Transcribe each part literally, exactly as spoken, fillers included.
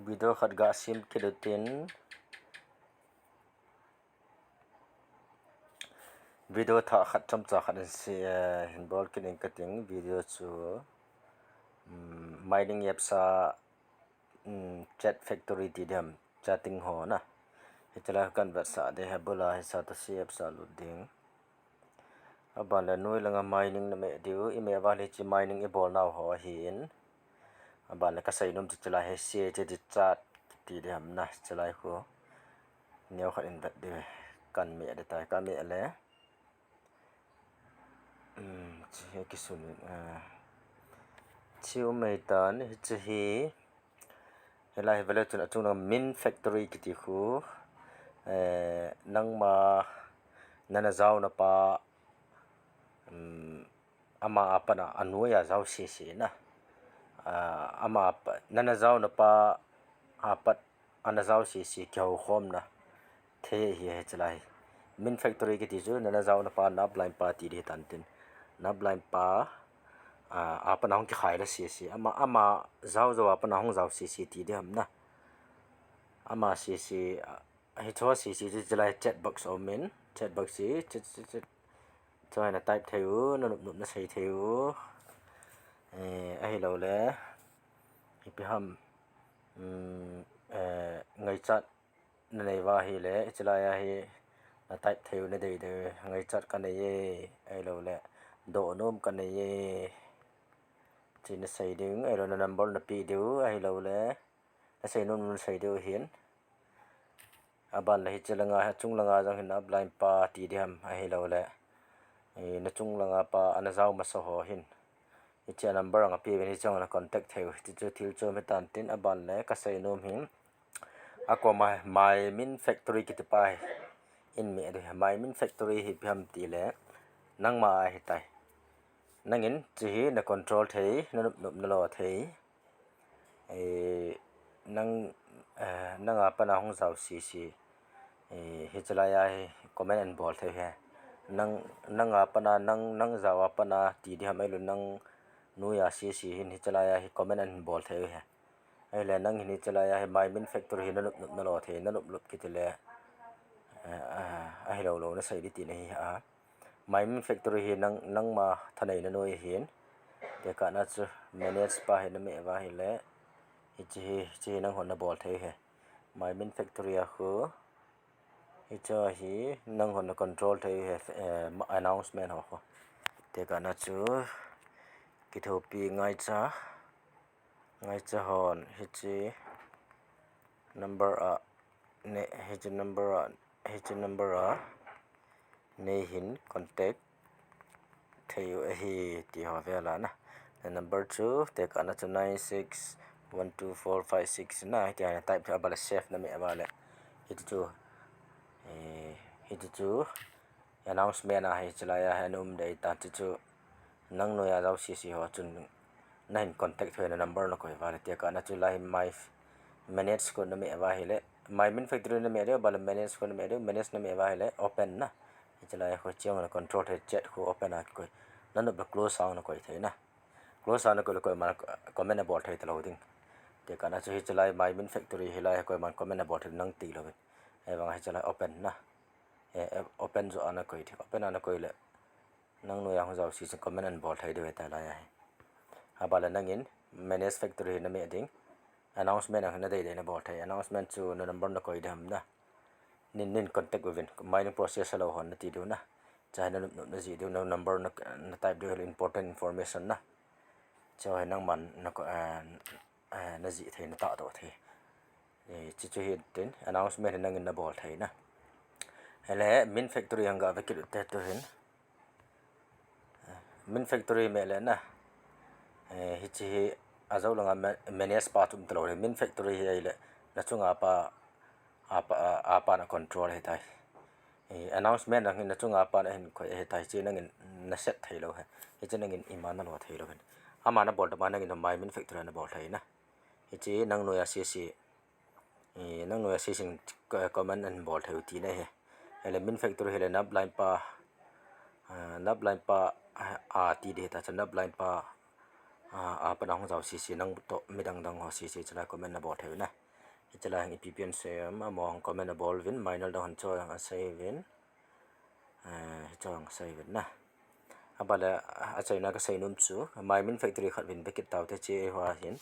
Video khat ga sem kit utin. Video thah khat chomcha khat in se, eh, hin bol kit ing kating. Video chu, um, mining apps a, um, chat factory ti ding ham, chatting ho na. Hiche lai kan vetsah ding, hi bul a hi Satoshi apps a lut ding. Aban le noi langa mining na meh diu, i meh uva le hiche mining i bol nau ho ahin. Aban le ka seinom chu hiche lai hi C H D chat ti ding ham na, hiche lai khu. Neo khat in vet ding, kan meh ding tai, ka meh le. Um, hiche hi kisun in, ah, hiche um mai tan, hiche hi. Hilai hi vele chun achung lang Mint Factory kiti khu, eh, nangma nana jaona pa, um, ama a pat a, anoi a jao sese na. Ah, ama a pa, nana jaona pa a pat ana jao sese kihou khomna thei ahi hiche lai. Mint Factory kiti chu nana jaona pa, na upline pa ti ding tan tin. Na upline pa, ah, a pat a hung kikhai la sese. Ama, ama jao jou a pat a hung jao sese ti ding ham na. Ama sese, ah, hiche ho sese chu hiche lai chat box um in, chat box hi, chat, chat, chat. Hiche hi na type thei u, na nop nop na sei thei u. Eh, ahilou le, ipi ham, um, eh, ngaichat na nei uva ahile, hiche lai a hi na type thei u na dei dei, ngaichat ka nei e, ahilou le, dohnom ka nei e, ti na sei ding, ahilou le na number na pe diu, ahilou le, na seinom na sei diu ahin. Aban le hiche langa, achung langa jong hin na upline pa ti ding ham, ahilou le, eh, na chung langa pa ana jao masa ho hin. Hiche a number ang ape uvin hiche jong na contact thei u. Hiche chu thil chom hi tan tin, aban le ka seinom hin. Akoma My Mint Factory kiti pa hi in meh ding, My Mint Factory hi ipi ham ti le, nangma ahi tai. Nangin hiche hi na control thei, na nop nop na lo thei. Eh, nang, eh, nang a pat a hung jao sese. Eh, hiche lai a hi comment in bol thei u ahi. Nang, nang a pat a, nang, nang jao a pat a ti ding ham, ahilou le nang noi a sese hin hiche lai a hi comment in bol thei u ahi. Ahile nang hin hiche lai a hi My Mint Factory hi na nop nop na lo thei, na nop nop kiti le, eh, ah, ahilou lou na sei ding tina ahi a. My Mint Factory hi nang, nangma thaneina noi ahin. Tekahna chu manage pa hi na meh uva ahile, hiche hi, hiche hi nanghon na bol thei u ahi. My Mint Factory a khu, hiche hi nanghon na control thei u ahi, eh, announcement ho khu. Tekahna chu kithopi ngaicha, ngaicha hon hiche number a, ne, hiche number a, hiche number a, nei hin contact thei u ahi ti ho vel a na. Na number chu, tekahna chu nine six one two four five six na, hitia na type thei, aban le save na meh uva le. Hiche chu, eh, hiche chu announcement ahi, hiche lai a hi ana um ding ahi tan, hiche chu nang noi a jao sese ho chun na hin contact thei u ahi, na number na koi uva le, tekahna chu lai hi My Manage khu na meh uva ahile, My Mint Factory na meh diu, aban le manage khu na meh diu, manage na meh uva ahile, open na. Hiche lai khu hiche jong na control thei, chat khu open a koi. Na nop le close a na koi thei na. Close a na koi le koiman comment a bol thei talou ding. Tekahna chu hiche lai My Mint Factory hi lai koiman comment a bol thei nang tilou. Ahivang hiche lai open na. Eh, eh, open joh a na koi thei. Open a na koi le, nang noi a hung jao sese comment ana bol thei diu ahi ta lai a hi. Aban le nangin Manage Factory hi na meh ding. Announcement a hi na dei dei na bol thei. Announcement chu na number na koi ding ham na. Nin, nin contact uvin. Mining process a lou hon na ti diu na. Hiche hi na nop nop na jih diu, na number na, na type diu, important information na. Hiche hi nangman na ko, eh, eh, na jih thei, na tahdoh thei. Eh, hiche chu hitin, announcement hi nangin na bol thei na. Ahile, Mint Factory hung ga ve kit u hite tuhin. Eh, Mint Factory meh le na. Eh, hiche hi ajou langa ma-, manage pa chu um talou le. Mint Factory hi ahile, na chunga pa, a pa, a, a pa na control ahi tai. Eh, announcement nangin na chunga pa na hin koi ahi tai, hiche nangin na set thei lou ahi. Hiche nangin ima na lo thei lou ahi. Ama na bol tah ma nangin My Mint Factory na bol thei na. Hiche nang noi a sese, eh, nang noi a sese in, eh, comment ana bol thei u tina ahi. Ahile Mint Factory hile na upline pa, ah, na upline pa, ah, a ti ding ahi ta, hiche na upline pa, ah, a pat a hung jao sese, nang toh midang dang ho sese hiche lai comment na bol thei u na. Hiche lai hin ipi ipi asei em, amaho comment abol uvin, Maimon dang hon chu jong asei uvin. Eh, hichu jong asei uvin na. Abanle, achaina kasei nom chu, Maimon factory khat vin vekit taute hiche hoa hin.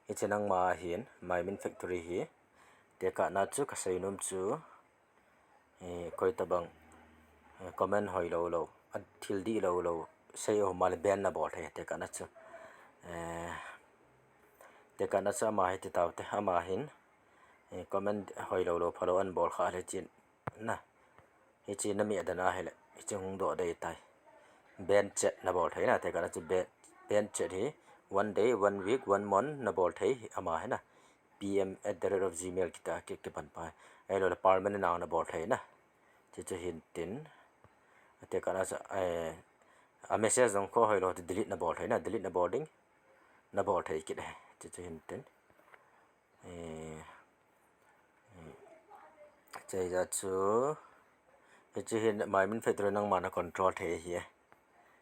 Hiche nangma hin, Maimon factory hi. Tekahna chu kasei nom chu, eh, koi tabang, eh, comment hoilou lou, athil dihlou lou, sei ho um le ban nabol thei, tekahna chu. Eh, tekahna chu ama hi ti taute, ama hin, eh, comment hoilou lou, phalou anabol kha le chin na. Hiche nameh dan ahile, hiche hung doh dei tai. Ban chat nabol thei na, tekahna chu ban, ban chat hi one day, one week, one month nabol thei ama hi na. P M at the rate of gmail kiti a ki, kipan pa. Ahilou le permanent a nabol thei na. Hiche chu hin tin. Tekahna chu, eh, a message jong kho hoilou chu delete nabol thei na, delete nabol ding. Nabol thei kit e. Hiche chu hin tin. Eh, eh, hiche ja chu, hiche hin Maimon factory nangma na control thei ahi e.